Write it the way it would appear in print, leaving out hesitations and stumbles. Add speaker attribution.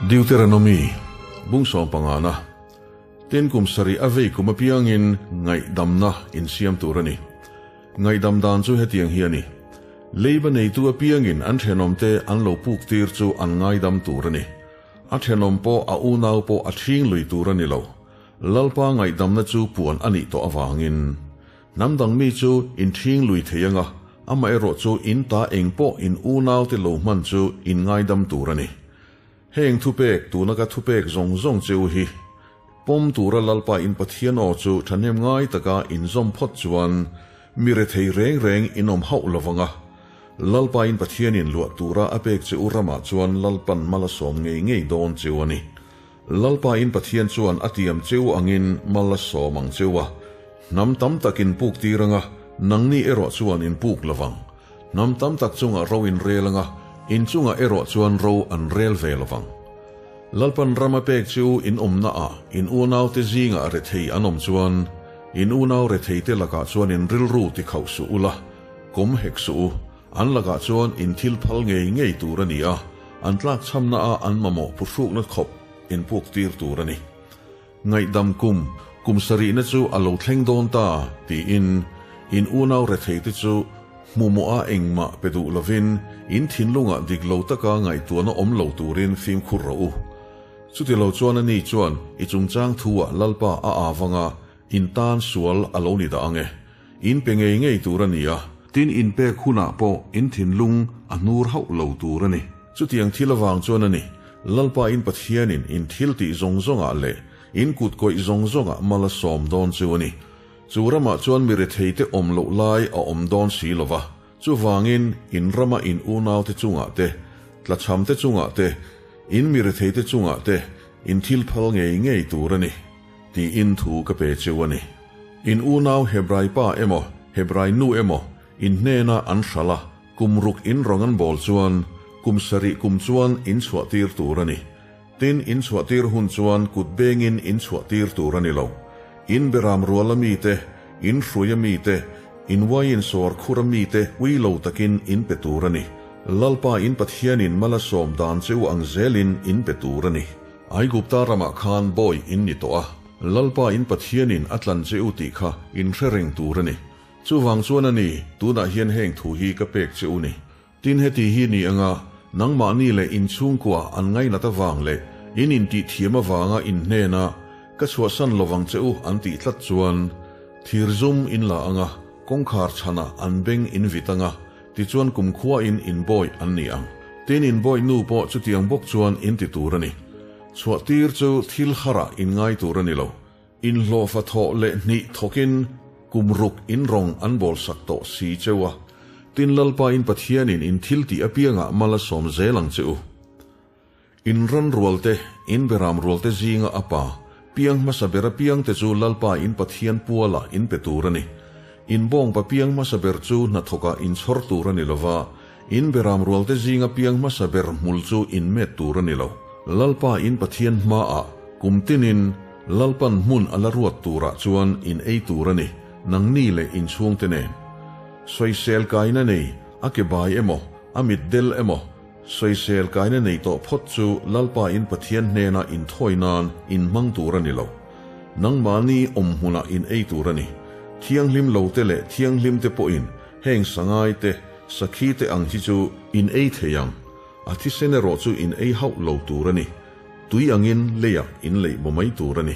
Speaker 1: Deuteronomy, Bung sawmpangana, Tin kum sarih a vei kum apiangin ngaihdamna insiam tur a ni. Ngaihdam dan chu hetiang hi a ni. Leiba neitu apiangin an thenawmte an lo puk tir chu an ngaidam tur a ni. A thenawm pawh a unau pawh a thing lui tur a ni lo. Lalpa ngaihdamna chu puan a nih tawh avangin. Hnam dang mi chu in thing lui thei anga, amaherawh chu in ta eng pawh in unaute lo hman chu in ngaidam tur a ni. Heng thupek, tuna ka thupek zawng zawng cheu hi, pawm tura Lalpa in Pathian aw chu thahnem ngai taka inzawm phawt chuan mi rethei reng reng in awm hauh lo vang a. Lalpa in Pathian in luah tura a pek che u ramah chuan Lalpan mal a sawm ngei ngei dawn cheu a ni. Lalpa in Pathian chuan a tiam cheu angin mal a sawm ang cheu a. Hnam tam tak in puk tir anga, nangni erawh chuan in puk lo vang. Hnam tam tak chungah ro in rel anga, in chungah erawh chuan ro an rel ve lo vang. Lalpan ram a pek chu in awmna ah in unaute zingah rethei an awm chuan, in unau retheite lakah chuan in rilru ti khauh suh ula, kawm hek suh u. An lakah chuan in thil phal ngei ngei tur a ni a, an tlakchhamna ah an mamawh phuhrukna khawp in puk tir tur a ni. Ngaihdam kum, kum sarihna chu a lo thleng dawn ta, tiin in unau retheite chu hmuhmawh a engmah pe duh lovin in thinlungah dik lo taka ngaihtuahna awm lo turin fimkhur rawh u. Chuti lo chuan ani chuan i chungchang thu-ah Lalpa a avanga in tan sual a lo ni dah ang e. In pe ngei ngei tur a ni a. Tin inpek hunah pawh in thinlung a hnur hauh lo tur a ni. Chutiang thil avang chuan a ni, Lalpa in Pathianin in thil tih zawng zawngah leh in kut kawih zawng zawngah mal a sawm dawn chu a ni. Chu ramah chuan mi retheite awm loh lai a awm dawn si lo va, chuvangin in rama in unaute chungah te, tlachhamte chungah te, in mi retheite chungah te in thil phal ngei ngei tur a ni, tiin thu ka pe cheu a ni. In unau Hebrai pa emaw, Hebrai nu emaw in hnena an hralh a, Kum ruk in rawng an bawl chuan kum sarih kum chuan in chhuah tir tur a ni. Tin, in chhuah tir hun chuan kut bengin in chhuah tir tur a ni lo. In beram rual a mite, in hrui a mite, in uaiin sawr khur a mite ui lo takin in pe tur a ni. Lalpa in Pathianin mal a sawm dan che u ang zelin in pe tur a ni. Aigupta ramah khan bawi in ni tawh a, Lalpa in Pathianin a tlan che u tih kha in hre reng tur a ni. Chuvang chuan a ni, tunah hian heng thu hi ka pek che u ni. Tin heti hi ni anga nangmahni leh in chhungkua an ngainat avang leh in intih thiam avanga in hnena ka chhuahsan lovang che u an tih tlat chuan thir zum in la anga kawngkhar chhanah an beng in vit anga tichuan kumkhuain in bawi an ni ang. Tin in bawi nu pawh chutiang bawk chuan in ti tur a ni. Chhuahtir chu thil harah in ngai tur a ni lo. Inhlawhfa thawh leh hnih thawkin kum ruk in rawng an bawlsak tawh si cheu a, tin Lalpa in Pathianin in thil tih apiangah mal a sawm zel ang che u. In ran rualte, in beram rualte zinga a pa, piang hmasa ber apiangte chu Lalpa in Pathian pualah in pe tur a ni. In bawngpa piang hmasa ber chu hnathawkah in chhawr tur a ni lova, in beram rualte zinga piang hmasa ber hmul chu in met tur a ni lo. Lalpa in Pathian hmaah kum tinin Lalpan hmun a la ruat turah chuan in ei tur a ni, nangni leh in chhungte nen. Sawisel kaina nei, a ke bai emaw, a mit del emaw, sawisel kaina nei tawh phawt chu Lalpa in Pathian hnena inthawi nan in hmang tur a ni lo. Nangmahni awm hmunah in ei tur a ni. Thianghlim lote leh thianghlimte pawhin heng sangai te, sakhi te ang hi chu in ei thei ang. A thisen erawh chu in ei hauh lo tur a ni. Tui angin leiah in leih baw mai tur a ni.